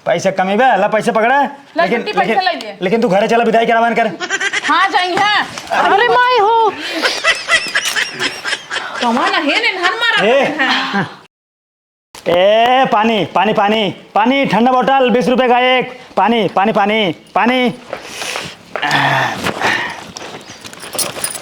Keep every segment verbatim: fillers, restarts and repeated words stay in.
पैसा कमी बे, ला पैसा पकड़ा। ला लेकिन, छुट्टी, पैसा लेकिन, ले ले। लेकिन तू घरे चला, विदाई करावन कर। हाँ, जाई, हाँ। अरे माई हो। कमा ना है, ने हन मारा ए। है। ए, पानी, पानी, पानी, पानी, ठंडा बोतल, बीस रुपए का एक। पानी, पानी, पानी, पानी।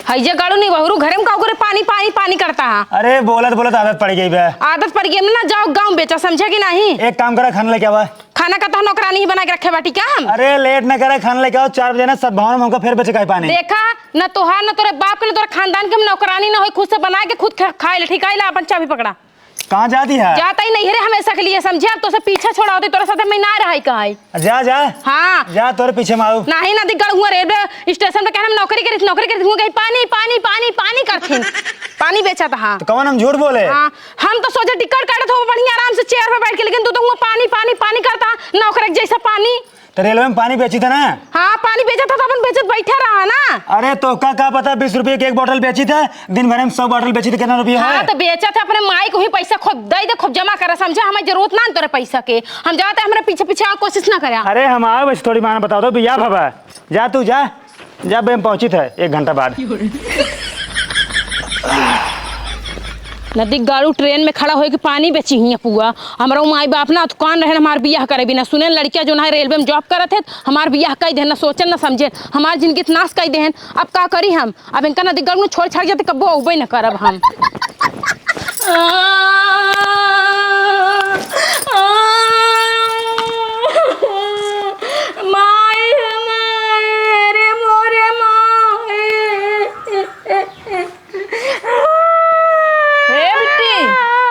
हइजे गाड़ू नहीं, वहरू घरे में का करे, पानी, पानी, पानी करता है। अरे, बोलत, बोलत आदत पड़ गई बे। आदत पड़ गई ना, जाओ गाँव बेचा, समझे कि नहीं? एक काम करा, खाना लेके आवा। खाना का तो नौकरानी ही बना के रखे बाटी क्या हम? अरे, लेट ना करे, खाना लेके आओ, चार बजे ना सद्भावना में हमका फिर बेचे का है पानी। देखा, न तोहार, न तोरे बाप के, न तोरे खानदान के हम नौकरानी न होई, खुद से बना के खुद खा, खाए ले, ठीक है? ला, अपन चाबी पकड़ा। कहाँ जाती है? जाता ही नहीं है रे हमेशा के लिए, समझे? अब तो से पीछे छोड़ा होते, तोरे साथ मैं ना रहा ही कहाँ। जा, जा। हाँ। जा, तोरे पीछे में आऊ। नहीं, नदी गढ़ुआ रेलवे स्टेशन पे कहना हम नौकरी करी, नौकरी करी, कहीं पानी, पानी, पानी, पानी करथिन। पानी बेचा था, हाँ। तो कौन हम झूठ बोले? हाँ, हम तो सोचे टिकट काटत हो बढ़िया आराम से चेयर पे बैठ के, लेकिन तू तो हुआ पानी, पानी, पानी करता, नौकरी जैसा पानी। तो रेलवे में पानी बेची था ना? हाँ, पानी बेचा था तो अपन बेचत बैठा रहा ना। अरे, तो का, का पता बीस रुपये की एक बोतल बेची था, दिन भर में सौ बोतल बेची तो कितना रुपया हाँ, है? तो बेचा था अपने माई को ही पैसा खूब दे दे, खूब जमा करा, समझा? हमें जरूरत ना तोरे पैसा के, हम जाते हमारे पीछे पीछे आ, कोशिश ना करा। अरे, हम आओ बस थोड़ी माना बताओ तो भैया बाबा, जा तू जा, जा बे, हम पहुँचित है एक घंटा बाद। नदी गाड़ू ट्रेन में खड़ा होके पानी बेची हियाँ पुआ। हमरा उ माई बाप ना दुकान रहे, हमार बियाह करे बिना सुने लड़किया जो ना रेलवे में जॉब करत है, हमार बियाह कई देहन, ना सोचन ना समझे, हमार जिंदगी नाश कई देहन। अब का करी हम? अब इनका नदी गाड़ू छोड़ छाड़ जाते कब्बो अउबे न करब हम। माई, माई, अरे मोरे माई। हे बिट्टी,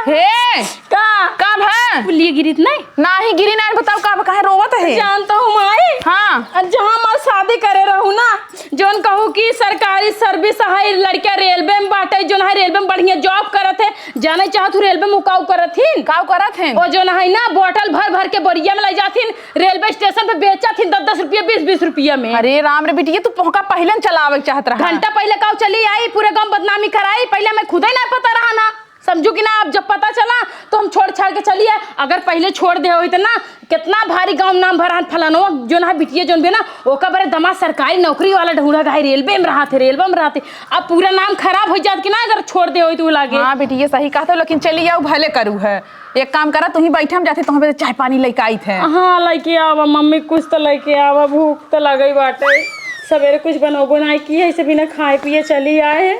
हे। का? का भा? पुलिया गिरित नहीं? नाही गिरी नाही, बताओ का भा, काहे रोवत है? जानता हूँ माई। हाँ। जहाँ हमार शादी करे रहू ना, जोन कहू कि सरकारी सर्विस है, लड़किया रेलवे में बाटे, जोन है रेलवे में बढ़िया जॉब करत है, जाने चाहत हूँ रेलवे में काऊ करत हिन? काऊ करत हिन? ओ जोन है ना, बोतल भर भर के बोरिया में ले जात हिन, रेलवे स्टेशन पे बेचत हिन दस दस रुपया, बीस बीस रुपया में। अरे राम रे बिटिया, तू पोहका पहिले न चलावे के चाहत रहा। घंटा पहिले काऊ चली आई, पूरे गाँव बदनामी कराई, पहिले हमें खुदे ना पता रहा ना, समझू कि ना। अब जब पता चला तो हम छोड़ छाड़ के चली आए। अगर पहिले छोड़ दे होइत ना, कितना भारी गाँव में नाम भरा, फलानवा जोन है बिटिया जोन भी ना, ओका बरे दमाद सरकारी नौकरी वाला ढूंढा गए, रेलवे में रहत है, रेलवे में रहत है। अब पूरा नाम खराब हो जात कि ना अगर छोड़ दे होइत उ लागे। हाँ बिटिया सही कहत हो, लेकिन चली आऊ भले करू है। एक काम करा, तू ही बैठे, हम जाते तोहरे चाय पानी लेके आइत है। हाँ, लेके आवा मम्मी, कुछ तो लेके आवा, भूख तो लगई बाटे। सवेरे कुछ बनोबो ना की है, से बिना खाए पिए चली आए हैं।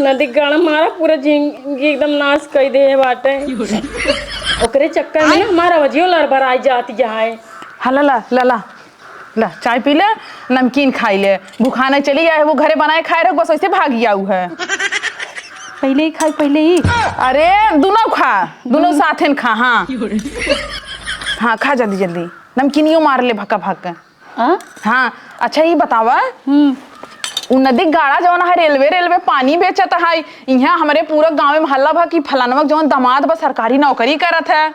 नदी गाड़ा मारा, पूरा जिंदगी एकदम नाश कर दे बाटे। ओकरे चक्कर में ना हमारा वजियो लड़बड़ाई जाती है। हाँ, ला, ला, ला, ला। ला, चाय पी ले, नमकीन खाई ले। भुखाने चली आए, वो घरे बनाए खाए रहो, बस ऐसे भागी आऊ है। पहिले ही खाई, पहिले ही। अरे, दुनो खा, दुनो साथे न खा, हाँ। हाँ, खा जल्दी, जल्दी। नमकीनियो मार ले भका भक। हाँ? हाँ, अच्छा, ई बतावा, हम्म। उ नदी गाड़ा जौन है, रेलवे, रेलवे पानी बेचत है, इहाँ हमरे पूरा गाँव में हल्ला भा कि फलानवा के जौन दमाद बा, सरकारी नौकरी करत है।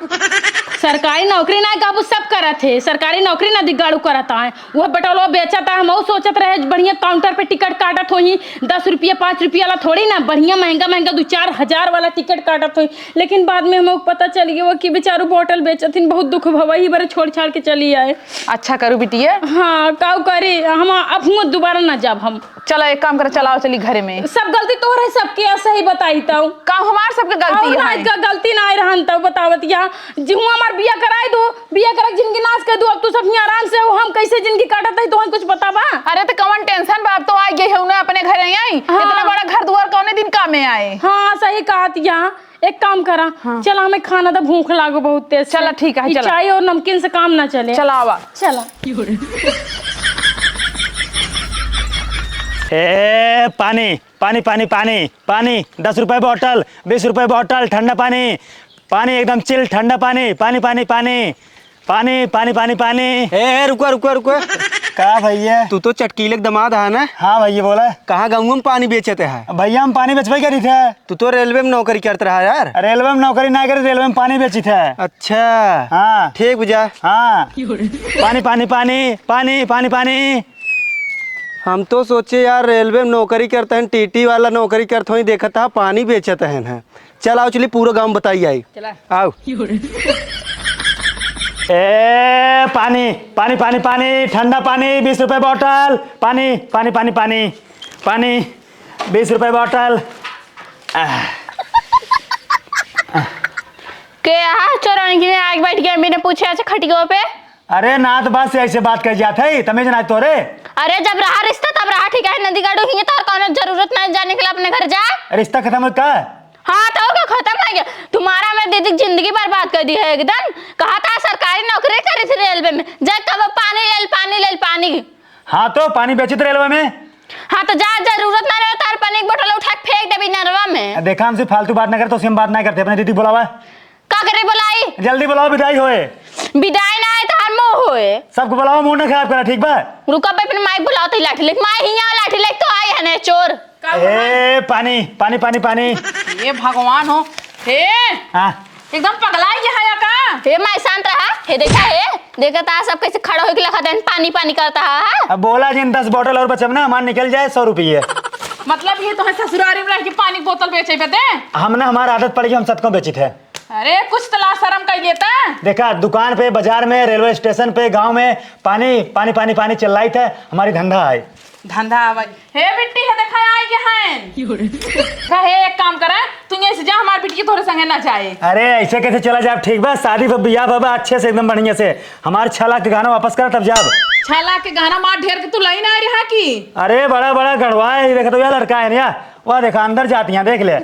सरकारी नौकरी ना कहबू, सब करत है। सरकारी नौकरी नदी गाड़ू करत है। वह बटोलवा बेचत है। हमहू सोचत रहे, बढ़िया काउंटर पे टिकट काटत होई, दस रुपया, पाँच रुपया वाला थोड़ी ना, बढ़िया महंगा महंगा दो चार हजार वाला टिकट काटत होई। लेकिन बाद में हमहू पता चल गया कि बेचारू बोतल बेचत हिन, बहुत दुख भवा, ही बरे छोड़ छाड़ के चली आए। अच्छा करू बिटिया। हाँ, काऊ करी, हम अब हुआ दोबारा ना जाब हम। चला, एक काम कर, चलाओ, चली घरे में। सब गलती तोहरे, सबके ऐसे ही बताई तऊ। का हमार सबके गलती और है? आज का गलती ना आए रहन तऊ बतावत या, जिहू हमार बिया कराई दो, बिया करा के जिंदगी नाश कर दो। अब तू सब हियाँ आराम से हो, हम कैसे जिंदगी काटत है, तोहन कुछ पता बा? अरे तो कौन टेंशन बा, अब तो आ गई है उन्हें अपने घरे आई। हाँ। इतना बड़ा घर दुआर कौने दिन कामे आए? हाँ, सही कहत या। एक काम करा, हाँ। चला, हमें खाना तो भूख लागो बहुत तेज से। चला, ठीक है, ई चला। चाय और नमकीन से काम ना चले। चला, आवा। चला। ए, पानी, पानी, पानी, पानी, पानी, दस रुपए बॉटल, बीस रुपए बॉटल, ठंडा पानी, पानी एकदम चिल, ठंडा पानी, पानी, पानी, पानी। पानी, पानी, पानी, पानी। ए, ए, रुको, रुको, रुको। का भैया? तू तो चटकीले के दमाद है ना? हाँ भैया, बोला। कहाँ गाँव में पानी बेचत है? भैया, हम पानी बेचबे करी थे। तू तो रेलवे में नौकरी करत रहा यार। रेलवे में नौकरी ना करे, रेलवे में पानी बेची थे। अच्छा। हाँ। ठीक बुझा। हाँ। पानी, पानी, पानी, पानी, पानी, पानी। हम तो सोचे यार, रेलवे में नौकरी करत हैं, टीटी वाला नौकरी करत होई, देखत हा, पानी बेचत हैं। चल आओ, चली पूरा गाँव बताई आई। चला। आओ। ए, पानी, पानी, पानी, पानी, ठंडा पानी, बीस रुपए बॉटल, पानी, पानी, पानी, पानी, पानी, बीस रुपए बॉटल। आह। के आहा चोरन की आग बैठ गया, बिना पूछे ऐसे खटियो पे? अरे ना, तो बात से ऐसे बात कह जात है, तमीज ना तोरे। अरे जब रहा रिश्ता तब रहा, ठीक है, नदी गाड़ू ही, तोर कौनो जरूरत ना जाने के लिए अपने घर जा। रिश्ता खत्म हो का? हाँ, तो का खत्म हो गया? तुम्हारा मेरे दीदी की जिंदगी बर्बाद कर दी है एकदम। कहा था सरकारी नौकरी करी थी रेलवे में, जा कब पानी ले, पानी ले, पानी। हाँ, तो पानी बेचित रेलवे में। हाँ, तो जा, जरूरत ना रहे, तार पानी की बोतल उठा के फेंक देबी नरवा में। आ, देखा, हमसे फालतू बात ना करे, तो हम बात ना करते, अपने दीदी बुलावा। का करे बुलाई? जल्दी बुलाओ, विदाई होए। विदाई ना आए, तार मुंह होए। सबको बुलाओ, मूड ना खराब करा, ठीक बा? रुका बे, अपने माई बुलाओ, तो लाठी लेके, माई हिया लाठी लेके तो आई है ने चोर। का ए, पानी, पानी, पानी, पानी। हे भगवान हो। हे। हाँ। एकदम पगलाई गया है या का? हे माई, शांत रहा। हे देखा, हे देखा ता सब कैसे खड़ा होके लखा देन, पानी, पानी करता है, हाँ? अब बोला जिन, दस बोतल और बचब ना, हमार निकल जाए सौ रुपये। मतलब ये तो है ससुरारी में रह के पानी की बोतल बेचे बदे? हम ना, हमार आदत पड़ गई, हम सतकों बेचित है। अरे कुछ तो ला शर्म कर लेता। देखा, दुकान पे, बाजार में, रेलवे स्टेशन पे, गांव में पानी, पानी, पानी, पानी चिल्लाइत है, हमारी धंधा है। धंधा आवे। हे बिट्टी, हे देखा, आई के हैं। का हे, एक काम करा, तू यहीं से जा, हमार बिटिया तोरे संगे ना जाए। अरे, ऐसे कैसे चला जाए? ठीक बा, शादी बा, बियाह बा, बा, अच्छे से, एकदम बढ़िया से। हमार छह लाख के गहना वापस करा, तब जाब। छह लाख के गहना मार ढेर के तू लाई ना रहा की? अरे, बड़ा, बड़ा गढ़वा है, ये देखा तो यार लड़का है ना, वाह, देखा, अंदर जाती हैं, देख ले।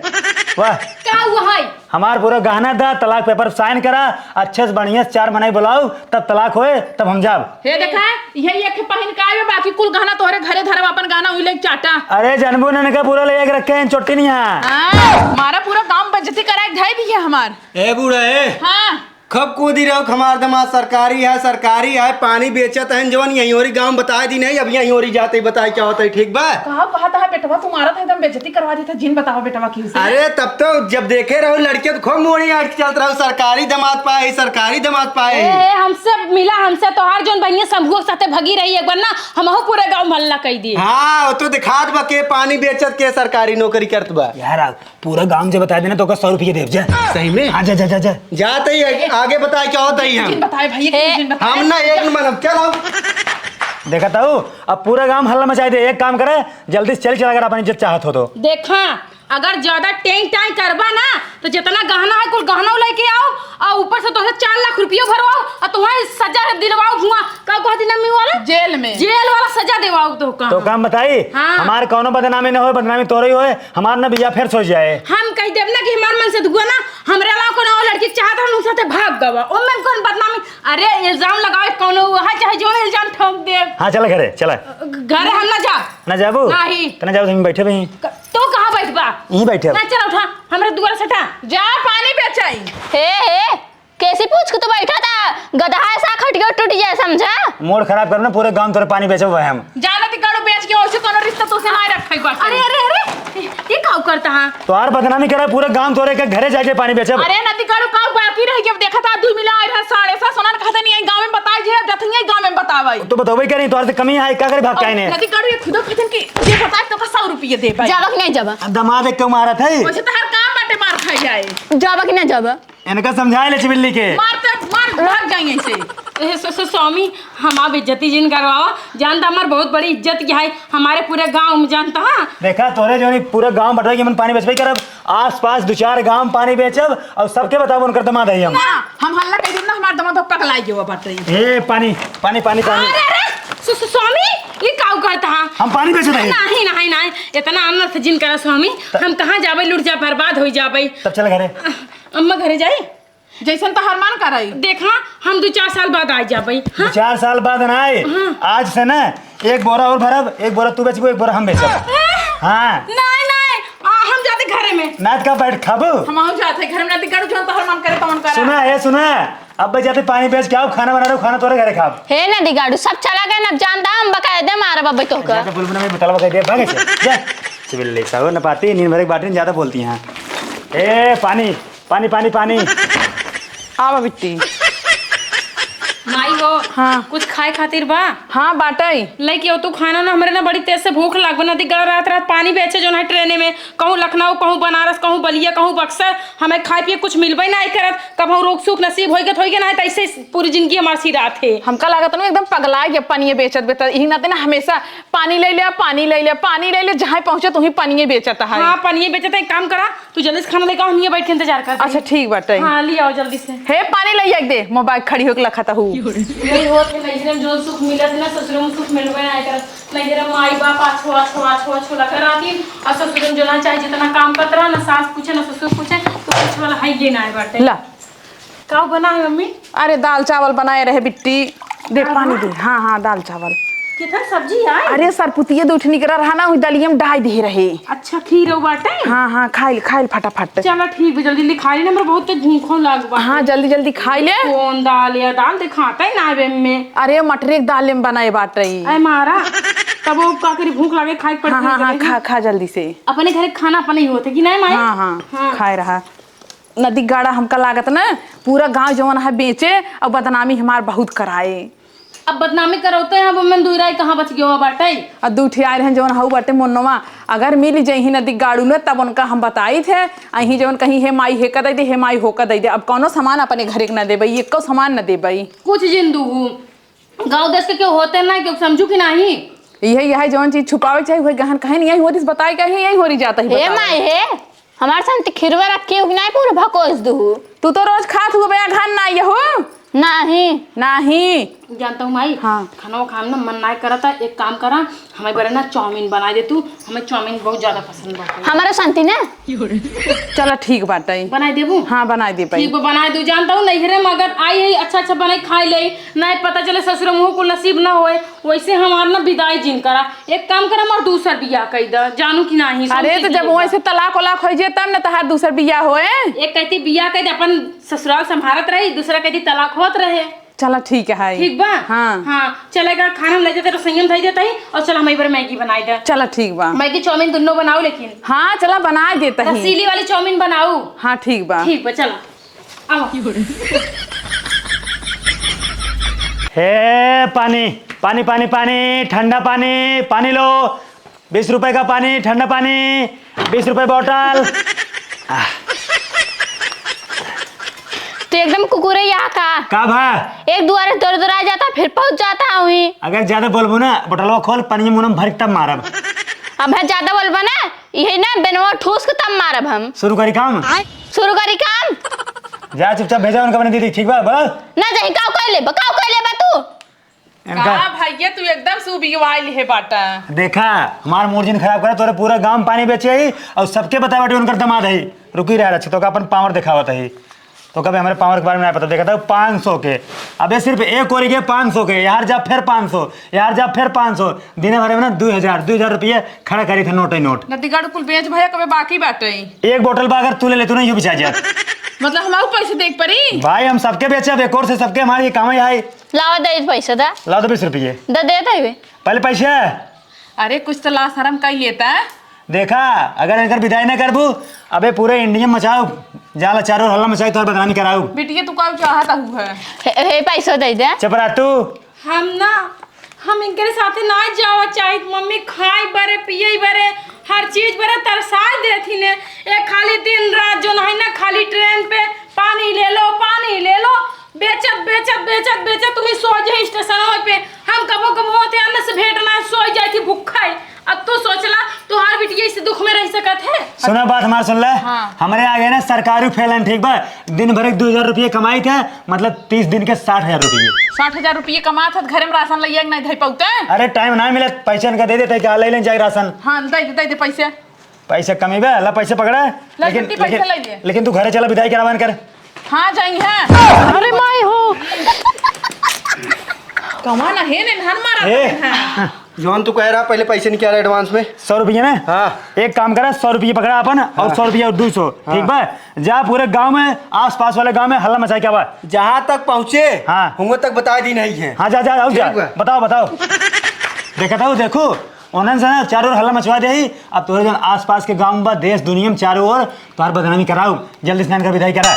वाह। का हुआ है? हमार पूरा गहना दा, तलाक पेपर साइन करा, अच्छे से बढ़िया से चार महीना बुलाओ, तब तलाक होए, तब हम जाब। हे देखा, यही एक पहिन का आवे, बाकी कुल गहना तोहरे घरे धरब, अपन गहना उही लेके चाटा। अरे जनबू ने इनका पूरा ले के रखे हैं, चोटी नहीं है। हाँ, मारा पूरा गांव बेइज्जती करा के धई दिए हमार। ए बूढ़ा, ए। हाँ। खब कूदी रहो हमार दमाद, सरकारी है, सरकारी है, पानी बेचत है जवन, यहीं ओरी गांव में बताए दी नहीं, अब यहीं ओरी जाते ही बताए क्या होता है, ठीक बा? कहा, कहा था बेटवा, तुम्हारा तो एकदम बेइज्जती करवा दी था, जिन बताओ बेटवा की से। अरे तब तो जब देखे रहो लड़के तो खूब मुड़ी आट के चलत रहो, सरकारी दमाद पाए, सरकारी दमाद पाए। ए, ए, हमसे मिला, हमसे तोहार जोन बहिनिया शंभुआ के साथे भगी रही एक बार ना, हमहू पूरे गांव मोहल्ला कह दिए। हाँ, वो तो दिखात बा के पानी बेचत के सरकारी नौकरी करत बा। यार, पूरा गांव जे बताए देना तो ओकर सौ रुपये देब जा। सही में? हाँ, जा, जा, जा, जा। जाते ही आगे, आगे बताए क्या होता ही हम। जिन बताए भैया, हे। जिन बताए। हम ना एक नंबर, हम चलो। देखा ताऊ, अब पूरा गांव हल्ला मचाई दे। एक काम करे, जल्दी से चल चला, अगर अपन इज्जत चाहत हो तो। देखा, अगर ज्यादा टेंग टांग करबा ना, तो जितना गहना है, कुल गहना लेके आओ, और ऊपर से तोहे चार लाख रुपया भरवाओ, और तुम्हें सजा दिलवाओ हुआ। का कहती नम्मी वाला? जेल में। जेल वाला सजा देवाओ तो का? तो काम बताई, हाँ। हमार कौनो बदनामी ना होए, बदनामी तोरे ही होए, हमार ना बिया फेर सोच जाए। हम कह देब ना कि हमार मन से दुआ ना, हमरे अलावा कोनो और लड़की के चाहत रहन, उनसे ते भाग गवा। ओमे कौन बदनामी? अरे, इल्जाम लगावे कौनो, वहाँ चाहे जो इल्जाम ठोक देब। हाँ, चला घरे, चला। घरे हम ना जा। ना जाबू? नहीं। तो ना जाबू, हम बैठे भी। क-, तो कहाँ बैठबा? यहीं बैठे। ना, चला उठा, हमरे दुआर से हटा। जा, पानी बेचाई। हे, हे, कैसी पूछ के तू बैठा था? गदहा ऐसा खटियो टूट जाए, समझा? मूड खराब करना, पूरे गांव तोरे पानी बेचब हम। जा नदी गाड़ू बेच के, ओसे कोनो रिश्ता तोसे ना रखे बाटे। अरे, अरे, अरे, ये का करता है? तोहार बदनामी करे, पूरे गांव तोरे के घरे जाके पानी बेचब। अरे नदी गाड़ू का बाकी रह गया, देखा था, दू मिला आए रहा, साढ़े सात सौ ना कहते नहीं, गांव में बताए जे, जथनिया गांव में बतावे। तो बतौबे करी, तोहार से कमी है, का करे भाग के आइने? नदी गाड़ू ये खुदो कहते कि जे बताए तो का सौ रुपये दे भाई। जाबक नहीं जाबा? अब दमाद एक क्यों मारत है? वैसे तो हर काम बाटे मार खाई जाए। जाबक नहीं जाबा? इनका समझाए ले चिबिल्ली के। मार ते, मार, भाग जाएंगे इसे। ए, स-, स-, स्वामी, हमार बेइज्जती जिन करवावा। जानता हमार बहुत बड़ी इज्जत क्या है हमारे पूरे गांव में, जानता है? देखा, तोरे जो नहीं पूरे गांव बटोरे के मन पानी बेचबे करब, आस पास दो चार गांव पानी बेचब और सबके बताब उनकर दमाद है हम। ना, हम हल्ला कह देब ना, हमार दमाद तो पगला गयो बाटे। ए, पानी, पानी, पानी, पानी। अरे, अरे, स-, स-, स्वामी, ये काऊ करता है? हम पानी बेचत है। नहीं, नहीं, नहीं, इतना आनंद से जिन करा स्वामी, हम कहाँ जाबे, लुट जा, बर्बाद हो जाबे। तब चल घरे। अम्मा घरे जाई? जैसन तोहार मन करई। देखा, हम दू चार साल बाद आ जाबई। हाँ? दू चार साल बाद ना आए। हाँ। आज से ना, एक बोरा और भरब, एक बोरा तू बेचबू, एक बोरा हम बेचब। हाँ। हाँ। नहीं, नहीं, आ, हम जाते घरे में। ना तो का बैठ खाबू? हम जाते घर में, ना तो गाड़ू जौन तोहार मन करे, तौन करा। सुना, ए, सुना, अब जाते पानी बेच के आओ, खाना बना रहे हो, खाना तोरे घरे खाब। हे नदी गाड़ू, सब चला गए ना, अब जान दा, हम बकायदे मारब अब तोहका। ज्यादा बोलबू ना, मैं बतलवा कह दे, भागे से। जा। चिबिल्ली साहू, न पाती, नींद भरे के बाटे, ज्यादा बोलती हैं। ए, पानी। पानी, पानी, पानी। आवा बिट्टी। माई हो, हाँ। कुछ खाए खातिर बा? हाँ, बाटइ। लइके आओ तू खाना ना, हमरे ना बड़ी तेज से भूख लागल बा। नदी गड़ा रात रात पानी बेचे जौन है ट्रेने में, कहूँ लखनऊ, कहूँ बनारस, कहूँ बलिया, कहूँ बक्सर, हमें खाए पिए कुछ मिलबइ नाहीं करत। कबहूँ रोग सूख नसीब होइगे त होइगे, नाहीं त ऐसे पूरी जिंदगी हमार सिरात है। हमका लागत ना एकदम पगलाइ के पनिये बेचत बेचत, इही नाते ना हमेसा पानी लइ ले, पानी लइ ले, पानी लइ ले, जहाँ पहुँचत उहीं पनिये बेचत है। हाँ, पनिये बेचत है। एक काम करा, तू जल्दी से खाना लेके आओ, हम हियाँ बैठ के इंतजार करत हई। अच्छा, ठीक बाटे। हाँ, ले आओ जल्दी से। हे, पानी लइ आइ दे, मोबाइल खड़ी होके लखत हूँ। यही होत है, नैहरे में जौन सुख मिलत है ना, ससुरे में सुख मिलबे ना करत। नैहरे में माई बाप आछो, आछो, आछो, आछो लगा रहती, और ससुरे में जो ना चाहे जितना काम करत रहा, ना सास पूछे, ना ससुर पूछे, तो कुछ वाला है ये ना बाटे। ला। का बना है मम्मी? अरे, दाल चावल बनाए रहे बिट्टी। दे, का पानी बा? दे। हाँ, हाँ, दाल चावल। कितना सब्जी आए? अरे, सरपुतिये दू ठे निकरा रहा ना, वही दलिये में डाइ दिहे रहे। अच्छा, खीर और बाटे? हाँ, हाँ, खाइल, खाइल फटाफट। चला ठीक बा, जल्दी जल्दी खाइ ले, हमरा बहुत तेज भूखो लाग बा। हाँ, जल्दी जल्दी खाइ ले। कौन दाल या दाल देखाता ही ना आवे में। अरे, मटरे के दाल में बनाए बाटे। अरे मारा, तब वो का करी, भूख लागे, खाए के पड़त हाँ, हाँ, नहीं हाँ, करी। खा, खा जल्दी से। अपने घरे खाना अपने ही होते कि नहीं माई? हाँ, हाँ, हाँ। खाए रहा। नदी गाड़ा हमका लागत न, पूरा गाँव जवन है बेचे, अउर बदनामी हमार बहुत कराए। अब बदनामी करौते हैं, अब ओमें दुइ राय कहाँ बच गयो बाटे? आ दू ठे आए रहन जवन हऊ बाटे मोनवा, अगर मिल जइही नदी गाड़ू न, तब उनका हम बताइत है, अहीं जवन कहीं, "हे माई, हेका दइ दे, हे माई, होका दइ दे।" अब कौनो सामान अपने घरे के न देबई, एको सामान न देबई। कुछ जिन दूहू, गाँव देश के केहू होते ना, केहू समझू कि नाही? इहे, इहे जवन चीज छुपावे चाही, उहे गहन कहे नहीं, यही होरिस बताए के, यही होरी जाता ही हे बतावे। माई हे, हमार संती खिरवा रखी हो कि नाहीं, पूरा भकोस दुहु। तू तो रोज खात हुआ बया, घन नाहीं हो। नाहीं। नाहीं। जानता हूँ माई, हाँ। खाना खाम ना मन नाहीं करता, एक काम करा, हमें बरे ना चाउमीन बनाइ दे तू, हमें चाउमीन बहुत ज्यादा पसंद बाटे। हमारा संती ना? चला ठीक बाटे। बनाइ देबू? हाँ, बनाइ दे पाई। ठीक बा, बनाइ दू। जानता हूँ नैहरे में अगर आई है अच्छा अच्छा बनाइ खाइ ले, नाहीं पता चले ससुर मुँह को नसीब ना होए, वैसे हमार ना विदाई जिन करा। एक काम करा, हमार दूसर बियाह कइ द, जानू कि नाही, अरे, समझी तो जब गई वैसे बा। तलाक वलाक होइ जाए, तब न तहार दूसर बियाह होए। एक कहती बियाह कइ द, अपन ससुराल संभारत रही, दूसरा कहती तलाक होत रहे। चला, ठीक है। ठीक बा? हाँ। हाँ, चलेगा, खाना ले जाते, रसोईया में धई देता ही, और चल, हम एक बार मैगी बनाई दे। चला, ठीक बा। मैगी, चाउमीन दुन्नो बनाऊ, लेकिन। हाँ, चला, बनाइ देता ही। रसीली वाली चाउमीन बनाऊ। हाँ, ठीक बा। ठीक बा, चला। हे, पानी, पानी, पानी, पानी, ठंडा पानी, पानी लो। बीस रुपए का पानी, ठंडा पानी, बीस रुपए बॉटल। आह। तो एकदम कुकुरे या का? का भा? एक दुआरे दौड़ दौड़ा जाता, फिर पहुंच जाता हुई। अगर ज्यादा बोलबू ना, बोतलवा खोल, पानी मुंह में भर के तब मारब। अब है ज्यादा बोलबा ना, यही ना बेनवा ठूस के तब मारब हम। शुरू करी काम? आय। शुरू करी काम? जा चुपचाप भेजा उनका अपने दीदी, ठीक बा, बोल। ना जाही, काव कह लेबा, काव कह लेबा तू? इनका का भैया, तू एकदम से उबियवाइल है बाटा। देखा, हमार मूड जिन खराब करा, तोरे पूरा गांव में पानी बेचे ही और सबके बताए बाटे उनकर दामाद है। रुकी रहा, अच्छा, तोका अपन पावर दिखावत है। तो कभी हमारे पावर के बारे में नहीं पता, देखा था पाँच सौ के। अबे सिर्फ एक ओरी के पाँच सौ के, यार जा फिर पाँच सौ, यार जा फिर पाँच सौ। दिन भर में ना दो हज़ार, दो हज़ार रुपये खड़ा करी थे, नोट ही नोट। नदीगढ़ कुल बेच भैया, कबे बाकी बाटे। एक बोतल बा अगर तू ले ले, तू नहीं, यू बेचा जात। मतलब हम आऊ पैसे देख पड़ी? भाई हम सबके बेचे, अब एक ओर से सबके हमारे ये काम ही आए। लावा दे पैसा दा। ला दो बीस रुपये। द देत है बे। पहले पैसा। अरे कुछ तो ला शर्म कर लेता। देखा, अगर इनकर विदाई नहीं करबू, अबे पूरे इंडिया में मचाओ, जाला चारों हल्ला मचाई, तोहर बदनामी कराऊ। बिटिया तू का चाहता हूँ है? हे, हे पैसा दे दे। चुप रह तू। हम ना, हम इनके साथे ना जावा चाहित। मम्मी खाई बरे, पिए बरे, हर चीज बरे तरसा देथी ने। ए खाली दिन रात जो नहीं ना, खाली ट्रेन पे पानी ले लो, पानी ले लो। बेचत, बेचत, बेचत, बेचत तुम्ही सो जाए स्टेशन पे। हम कबो कबो होते अन्न से भेंट ना, सो जाए थी भूखा है। अब तू सोच ला, तुहार बिटिया इस दुख में रह सकत है? सुना बात हमार सुन ले। हाँ। हमरे आगे ना सरकारी फेल हैं, ठीक बा? दिन भर एक दो हज़ार रुपये कमाई थे, मतलब तीस दिन के साठ हज़ार रुपये। साठ हज़ार रुपये कमात है, घरे में राशन लइया के नहीं धई पाउते? अरे टाइम ना मिले, पैसा इनका दे देते, क्या ले लें जाए राशन? हाँ, दे दे, दे दे पैसे। पैसे कमी बे, ला पैसे पकड़ा। ला लेकिन, छुट्टी पैसे लेकिन, ले ले। लेकिन तू घरे चला, विदाई करावन कर। हाँ, जाई है। अरे माई हो। कमा ना है ने, धान मारा ए। है। जौन तू कह रहा, पहले पैसे निकाल advance में। सौ रुपये में? हाँ। एक काम करा, सौ रुपये पकड़ा अपन, और हाँ। सौ रुपये और दो सौ, हाँ। ठीक बा? जा पूरे गांव में, आसपास वाले गांव में हल्ला मचाए क्या बा? जहाँ तक पहुँचे, हाँ। हुआ तक बता दी नहीं है। हाँ, जा, जा, जा, ठीक बा। बताओ, बताओ। देखता हूँ, देखो, उन्हन से ना चारों ओर हल्ला मचवा देही। अब तोरे जौन आसपास के गांव बा, देश दुनिया में चारों ओर तोहार बदनामी कराऊ। जल्दी से इनका विदाई करा।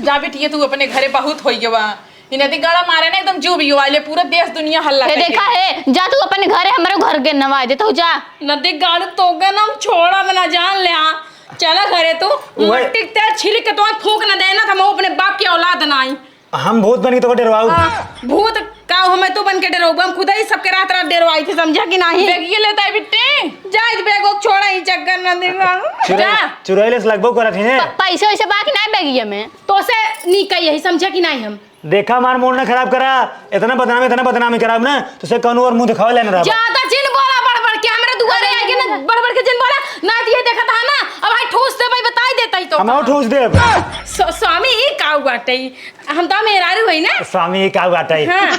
जा बिटिया, तू अपने घरे बहुत होई गवा। ई नदी गाड़ा मारे ना, एकदम जीव भी आइले, पूरा देश दुनिया हल्ला हे कर देखा दे। हे, जा तू अपने घरे, हमरे घर के नवाई दे, तू जा। नदी गाड़ू तोके ना हम छोड़ब ना, जान ले। हाँ, चला घरे तू। वही। मट्टी के तेल छिड़क के तो फूंक न दे ना, तो हम अपने बाप की औलाद ना आई। हम भूत बन के तोके डरवाऊ। हाँ, भूत का हमें तू बन के डरवाऊ? हम खुद ही सबके रात रात डरवाई थी, समझा कि नहीं? बेगिए लेता है बिट्टी। जा इस बैग को छोड़ा ही चक्कर ना देगा। चुराई, जा। चुराई ले से लगभग करत ही ने। प-, पैसे वैसे बाकी ना बैगिया में। तो से नी कही यही समझा कि नहीं हम? देखा, हमार मूड ना खराब करा, इतना बदनामी, इतना बदनामी कराब ना, तो से कौनो और मुंह दिखावे लेना रहा। ज्यादा जिन बोला बढ़ बढ़ के, हमरे दुआरे आके ना बढ़ बढ़ के जिन बोला, ना तो ये देखत हा ना, अब भाई ठूस दे भाई, बताई देता ही तो हम और कहा। ठूस देब। स्व-, स्वामी ई का बाटे? हम तो मेहरारू है ना। स्वामी ई का बाटे? हाँ।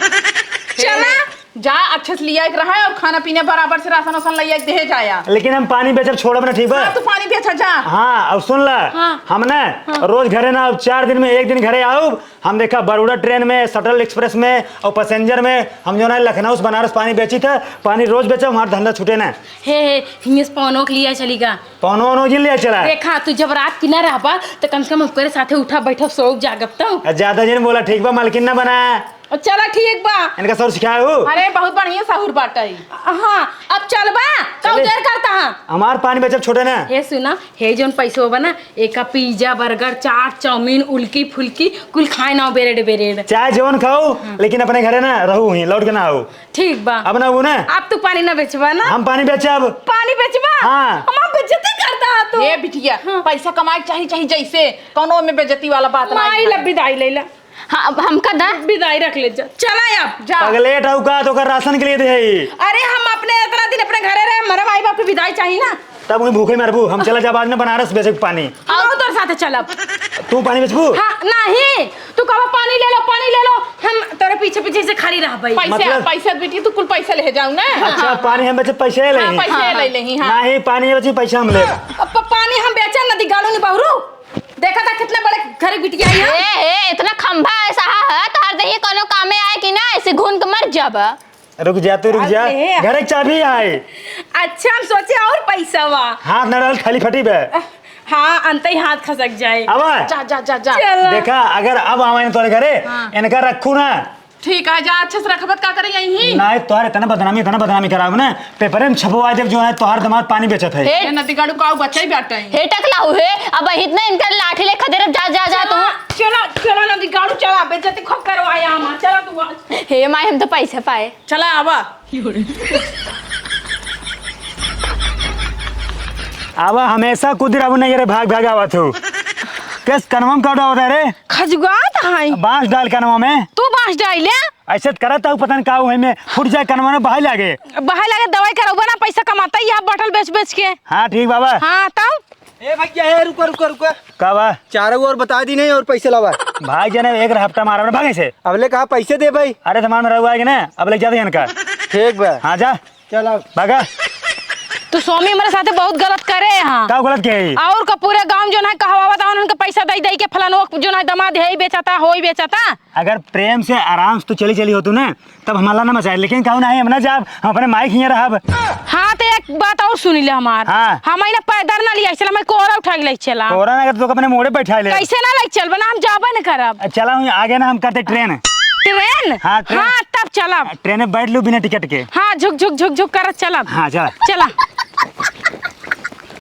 चला। जा, अच्छे से लिया के रहा है और खाना पीना बराबर से राशन वासन लिया के दे जाया। लेकिन हम पानी बेचब छोड़ब ना, ठीक बा? हाँ, तू पानी बेचा जा। हाँ, अब सुन ला, हाँ। हम ना हाँ। रोज घरे ना, अब चार दिन में एक दिन घरे आउब, हम देखा बड़ौदा ट्रेन में, शटल एक्सप्रेस में और पैसेंजर में हम जो ना लखनऊ से बनारस पानी बेची था, पानी रोज बेचा, हमारा धंधा छूटे ना। हे, हे, हिंगे से पवनो के लिए चली गा। पवनो वनो जिन ले चला। देखा, तू जब रात की ना रहबा, तो कम से कम ओकरे साथे उठा बैठब, सोब जागब तो। आ, ज्यादा जिन बोला, ठीक बा, मालकिन ना बना। चला, ठीक बा। इनका सौर सिखाए हो? अरे, बहुत बढ़िया सहूर बाटे। हाँ, अब चलबा, कब चले। देर करता है? हमार पानी बेचब छोटे ना। हे सुना, हे जौन पैसो बा ना, एका पिज्जा, बर्गर, चाट, चाउमीन, उल्की फुल्की, कुल खाए ना, ब्रेड, ब्रेड। चाहे जौन खाओ, हाँ। लेकिन अपने घरे ना रहू ही, लौट के ना आओ। ठीक बा। अब ना वो ना। अब तू पानी ना बेचबा ना? हम पानी बेचब। पानी बेचबा? हाँ। हमार बेइज्जती करता है तू। ए बिटिया, हाँ। पैसा कमाए के चाही, चाही जैसे, कौनो में बेइज्जती वाला बात ना माई है। ला बिदाई ले ला। हाँ, अब हमका दा। बिदाई रख ले जा। चला अब, जा। पगलेट हऊ का, तो ओकर राशन के लिए दे है। अरे, हम अपने इतना दिन अपने घरे रहे, हमारे माई बाप के बिदाई चाहिए ना। तब वहीं भूखे मरबू। हम चला जाब आज ना बनारस बेचे के पानी। आओ तोर साथे चलब। तू पानी बेचबू? हाँ, नहीं। तू कहबा, "पानी ले लो, पानी ले लो," हम तोरे पीछे पीछे से खड़ी रहबई। पैसे, मतलब? पैसे बेटी, तू कुल पैसे ले जाऊ ना। अच्छा, हाँ। पानी हम बेचे, पैसे ले हाँ, ही। पैसे हाँ, ले हाँ। ले ही, हाँ। नहीं, पानी बेची, पैसा हम ले। अब प-, पानी हम बेचे नदी गाड़ू नी बहरू। देखा था कितना बड़े घर बिटिया है। ए, ए, इतना खंभा ऐसा है, तोहर देही कोनो कामे आए कि ना, ऐसे घून के मर जाबा। रुक जा, तू रुक जा। अरे। घरे के चाबी आई। अच्छा, हम सोचे और पैसा बा। हाथ न डाल, खाली फटी बे। हाँ, अंते ही हाथ खसक जाए। अब? जा, जा, जा, जा। चलो। देखा, अगर अब आवे न तोरे घरे, हाँ। इनका रखू ना। ठीक है, जा, अच्छे से रखबत का करे यहीं? ना, तोहर इतना बदनामी, इतना बदनामी कराब ना, पेपरे में छपवा देब जो है तोहर दामाद पानी बेचत है। हे। ये नदी गाड़ू का बच्चा ही बैठा है। हे टकला हुए, अब इतना इनका लाठी ले खदेरब, जा, जा, जा तू। चला, चला, चला नदी गाड़ू चला, बेइज्जती खूब करवाया हमार, चला तू आज। हे माई, हम तो पैसा पाए। चला आवा। आवा, हमेशा कुदिर अब नहीं रे, भाग भाग आवत हो। किस कनवा में का डाल रहे रे? खजुआत है। बांस डाल कनवा में। तू बांस डाल ले। ऐसे त करत हूँ, पता नहीं का हुए में फूट जाए कनवा में, बहाई लागे। बहाई लागे, दवाई करौबा ना, पैसा कमाता ही यहाँ बटल बेच बेच के। हाँ, ठीक बाबा। हाँ, तब? ए भैया, ए, रुको, रुको, रुको। का बा? चारों ओर बता दी नहीं और पैसे लावा। भाग जाने, एक हफ्ता मारा ना, भागे से। अब ले कहा पैसे दे भाई। अरे, सामान में रहुआ आएगा ना, अब ले जाते हैं इनका। ठीक बा। हाँ, जा। चलो। भागा। तू स्वामी हमारे साथे बहुत गलत करे यहाँ। का गलत किया है? और का पूरे गांव जो ना कहवावत, उनके पैसा दई दई के फलानो जो ना दमाद है, ही बेचता, हो ही बेचता। अगर प्रेम से आराम से तू चली चली हो तू ना, तब हमारा ना मचाए, लेकिन कहूँ नहीं, हम ना जाब, हम अपने माई के यहाँ रहब। हाँ, तो एक बात और सुनी ले हमार। हाँ। हम ना पैदल ना लिया, इसलिए मैं कोहरा उठा के ले चला। कोहरा ना, अगर तो अपने मोड़े बैठा ले। कैसे ना ले चल बना, हम जाबे न करब। चला, वहीं आगे ना हम करते ट्रेन। ट्रेन? हाँ, ट्रेन। हाँ, तब चलब। ट्रेन में बैठ लू बिना टिकट के। हाँ, झुक, झुक, झुक, झुक करत चलब। हाँ, चला। चला।